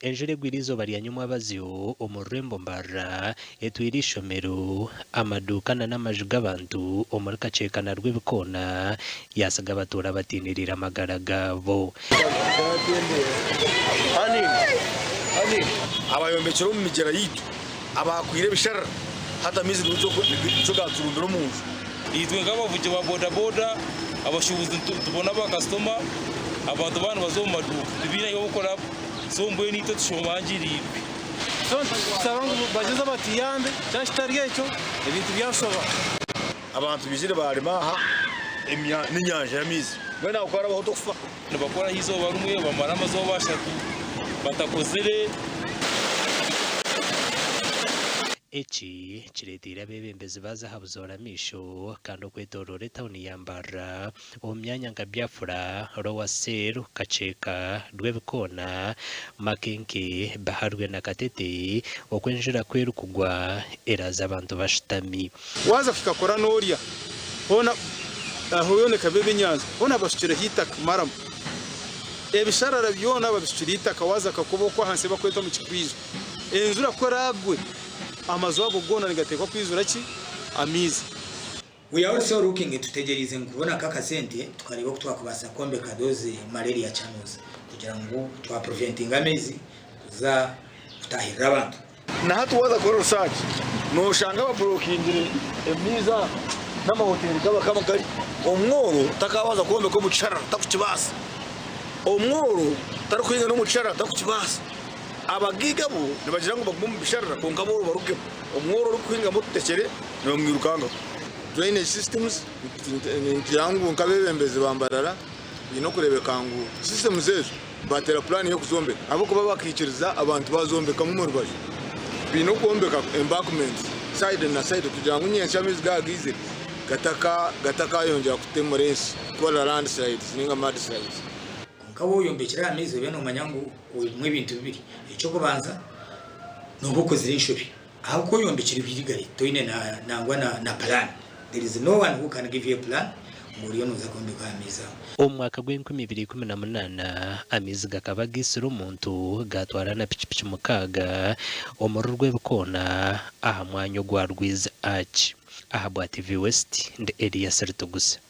Enjura egwire eizooba rya nyomwabazyo omu rurembo Mbarara etwire eishomero, amaduuka na n'amaju g'abantu omuri Kakyeka na Rwebikoona yaatsiga abatuura batiiniriire amagara gaabo. Abayombekire omu migyera yaitu, abaakwire ebisharara, hati amaizi nikyo gaaturumbire omu nju. Itwe nk'abavugi ba bodaboda, abashuubuzi nitubona bakasitoma, abantu baaba nibaza omu maduuka tibaine ahu barikukora so mbwenu itwe tushomangiriirwe. So nitushaba ngu bagyeze batuyambe kyaba kitari ekyo ebintu byashoba. Abantu baizire baarema aha n'enyanja y'amaizi mbwenu aho ku harabaho tokufa. Nibakoraho eizooba rimwe bamara amazooba ashatu batakozire. Eki kireeteire abeebembezi baaza aha buzoora maisho kandi okwetooroora etauni ya Mbarara omu myanya nka Biafra, Lower Cell, Kakyeka, Rwebikoona, Makenke, Baharwe na Katete oku enjura ku erikugwa eraaza abantu bashutami. Waaza kuhika kora noorya, hoona aho yoona ekaba eba enyanja, hoona bashukireho eitaka maramu. Ebisharara byona babishukire eitaka, waaza Kakobe okwo ahansi ei barikweta omu Kikwijo. Enjura ku eraagwe, amaju ago goona nigateekwa kwijura ki? Amaizi. We are also looking tutegyereize ngu kubona nk'akasente tukareeba oku twakubaasa kwombeka those malaria channels kugira ngu twa preventinga amaizi kuza kutaahirira abantu. Na hati waaza kukora research nooshanga baburokingire amaizi aha n'amahoteeri g'abakama gari. Omworo takaabaasa kwombeka omu kisharara takukibaasa. Omworo tarikuhinga n'omu kisharara takukibaasa. Abagaiga bo nibagira ngu bagume omu bisharara kwonka abooro barugemu. Omworo orikuhingamu otutekyere nibamwirukangaho. Drainage systems ningira ngu nk'abeebembezi ba Mbarara baine okureebeka ngu systems ezo bateera puraani y'okuzombeka ahabw'okuba bakaikiriza abantu baazombekamu omu rubaju. Baine okwombeka embankments side na side kugira ngu nyentsya amaizi gaaba gaizire gatakayongyera kutemura ensi kukora landslides ninga mudslides. Kwonka waaba oyombekire aha maizi obe noomanya ngu orimu ebintu bibiri. Eky'okubanza nooba okozire enshobi ahabw'okuba oyombekire ebirigari toine nangwa na puraani. There is no one who can give you a plan ngu oriyo nooza kwombeka aha maizi ago. Omu mwaka gw'enkumi ibiri 18, amaizi gakaba gaitsire omuntu gaatwara na pikipiki mukaaga omuri Rwebikoona aha mwanya ogwa Rwizi Arch. Ahabwa TV West, ndi Elias Rutuguse.